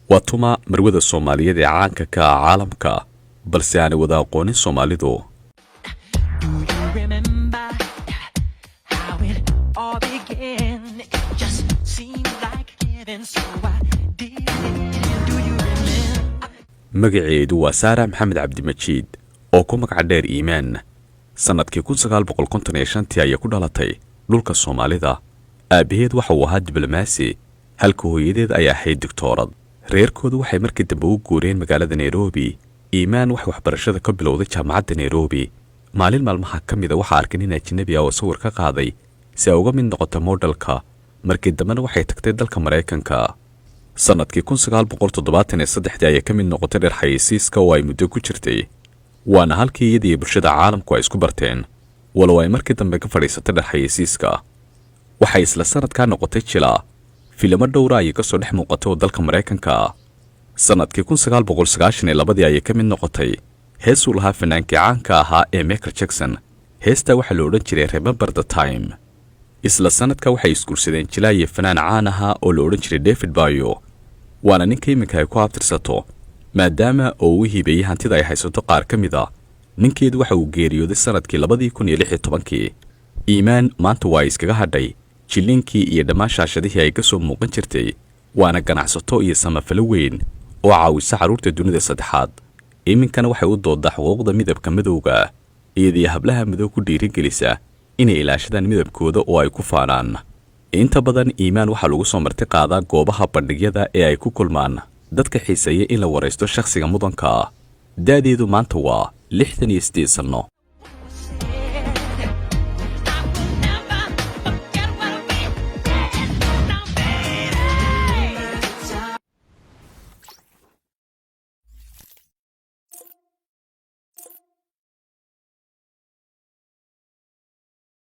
Waa tuma marwada Soomaaliyeed ee caanka ka ah caalamka, balse aanay wada aqoonin Soomaalidu? Do you remember how it all began? It just seemed like heaven, so I did it. Do you remember? Magaceedu waa Saara Maxamed Cabdimajiid oo ku magaca dheer Iimaan. Sannadkii 1955-tii ayay ku dhalatay dhulka Soomaalida. Aabbaheed waxa uu ahaa diblomaasi, halka hooyadeed ay ahayd digtoorad. Reerkoodu waxay markii dambe u guureen magaalada Nairobi. Iimaan waxay waxbarashada ka bilowday jaamacadda Nairobi. Maalin maalmaha ka mida waxaa arkay nin ajnabi ah oo sawir ka qaaday si ay uga mid noqoto modelka. Markii dambena waxay tagtay dalka Maraykanka. Sannadkii 1973-dii ayay ka mid noqotay dheer xayeysiiska oo ay muddo ku jirtay, waana halkii iyadii bulshada caalamku ay isku barteen, walow ay markii dambe ka fadhiisatay dheer xayeysiiska. Waxay isla sannadkaa noqotay jila. Filimo dhowra ayay kasoo dhex muuqatay oo dalka Maraykanka ah. Sannadkii 1992-dii ayay ka mid noqotay heesuu lahaa fanaankii caanka ahaa ee Michael Jackson. Heestaa waxaa la odhan jiray "Remember the Time". Isla sannadka waxay isguursadeen jilaaye fanaan caan ahaa oo la odhan jiray David Bayo, waana ninka iminka ay ku abtirsato, maadaama oo uu hibeeyey hantida ay haysato qaar ka mid a. Ninkeedu waxa uu geeriyooday sannadkii 2016-kii. Iimaan maanta waa ay iskaga hadhay jilliinkii iyo dhammaan shaashadihii ay ka soo muuqan jirtay, waana ganacsato iyo samafalo weyn oo caawisa carruurta dunida saddexaad. Iminkana waxay u dooddaa xuquuqda midabka madowga, iyadii hablaha madow ku dhiirigelisa inay ilaashadaan midabkooda oo ay ku faanaan. Inta badan Iimaan waxaa lagu soo marti qaadaa goobaha bandhigyada ee ay ku kulmaan dadka xiiseeya in la waraysto shakhsiga mudanka ah. Da'deedu maanta waa 68 sanno.